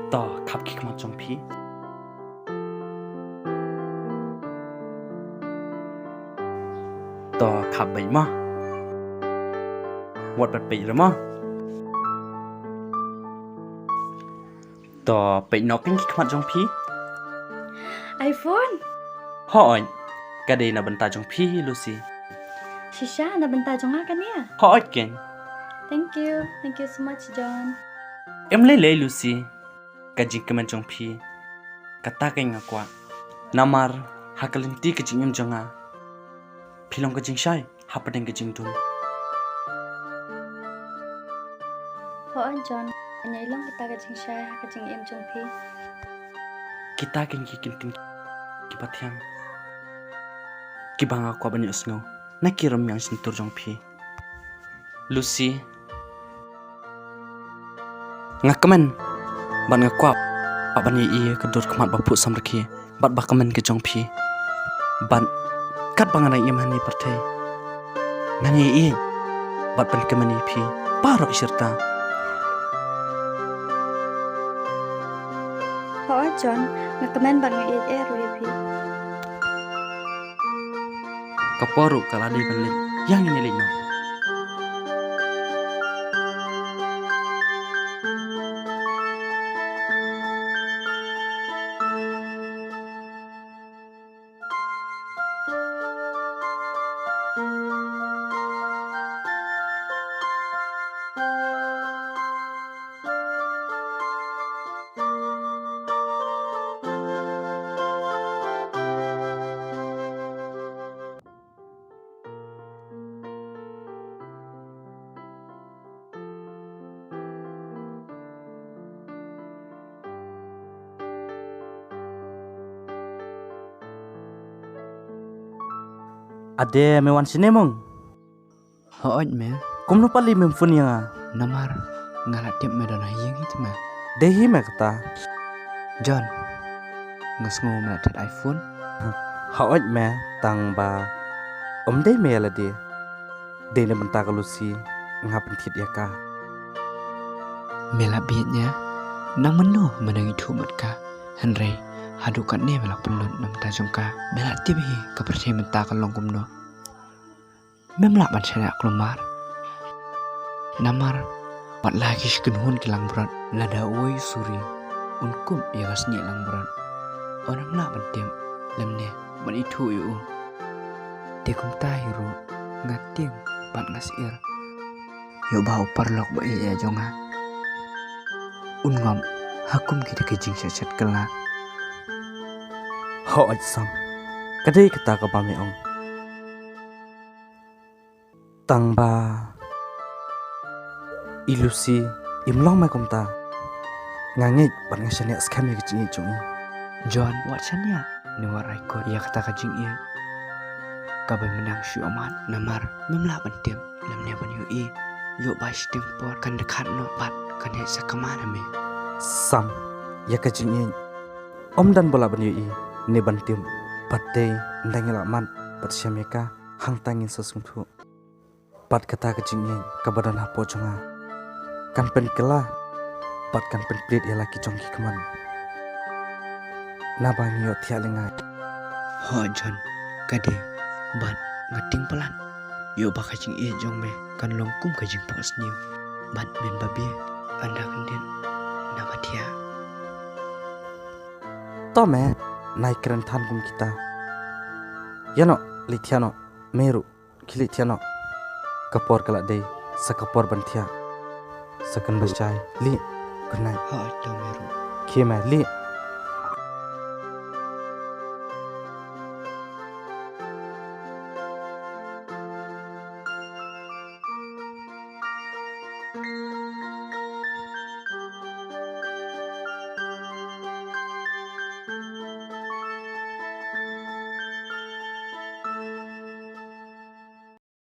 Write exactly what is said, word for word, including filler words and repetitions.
To khap ki khmat jong phi. To khap beit mo. Wat bat peit re mo. To peit noh ki khmat jong phi. iPhone. Hooid. Ka dei na bynta jong phi Lucy. Shisha na bynta jong nga kane. Hooid keiñ. Thank you. Thank you so much, John. Em lei lei Lucy. Ka jingkmen jong phi. Kata keiñ nga kwah. Namar ha ka lynti ka jingim jong nga, phi long ka jingshai hapdeng ka jingdum. Hooid John, nga ïai long kata ka jingshai ha ka jingim jong phi. Kita keiñ ki ktien kiba thiang kiba nga kwah ban ïohsngew na ki rmiang shyntur jong phi. Lucy, nga kmen bad nga kwah ban ïohi ïa ka dur khmat ba phuh samrkhie bad ba kmen ka jong phi. Bad katba nga dang im hangne pyrthei, ngan ïohi bad pynkmen ïa phi baroh shirta. Hooid John, nga kmen bad nga ïeit ruh ïa phi. Ka por ruh ka la dei ban leit, ïa ngin ïa leit noh. Ade, me wan shane mo? Hooid me. Kumno pat lei mem phone ïa nga? Namar nga la tip me don ha ïing hi te me. Dei hi me kata. John, nga sngew me la thied iPhone. Hooid me, tang ba ym dei me ïa lade. Dei na bynta ka Lucy nga pynthied ïa ka. Me la bieit ïa nga. Nang mynno me nang ithuh bad ka. Hynrei haduh katne me la pynlut na bynta jong ka. Me la tip hi ka pyrthei mynta ka long kumno. Mem lah ban shaniah kulmar. Namar wat la ki shi kynhun ki langbrot, lada uwei u suri un kup ïa ka snieh langbrot, un ym lah ban tip lymne ban ithuh ïa u. Te kumta hi ruh nga tieng bad nga syier, ïoh ba u paralok ba ïeit jong nga un ngop ha kum kita ki jingshet shet kylla. Hooid Sam, ka dei kata kaba me ong. Tang ba i Lucy im long me kumta, nga ngeit bad nga shaniah skhem ïa ka jingïeit jong i. John, wat shaniah ne wat raikot ïa kata ka jingïeit kaba mynta shu amat, namar mem lah ban tip lymne ban ïohi. Ïoh ba shiteng por kan dkhat noh bad kan heh sa kama na me. Sam, ïa ka jingïeit ym don ba lah ban ïohi ne ban tip, bad dei ynda ngi la mat bad shem ïa ka, hangta ngin sa sngewthuh. Bad kata ka jingïeit kaba don hapoh jong nga kan pynkylla bad kan pynplied ïa la ki jong ki khmat, naba ngi ïohthiah lyngngai. Ho John, ka dei bad nga tieng palat ïoh ba ka jingïeit jong me kan long kum ka jingphohsniew bad men babe, ynda kyndit naba thiah. To me, nai kren than kum kita. Ïa noh, leit thiah noh. Me ruh khie leit thiah noh. Ka por ka la dei sa ka por ban thiah. Sa kan ba shai. Leit. Good night. Ha, to me ruh. Khie me, leit.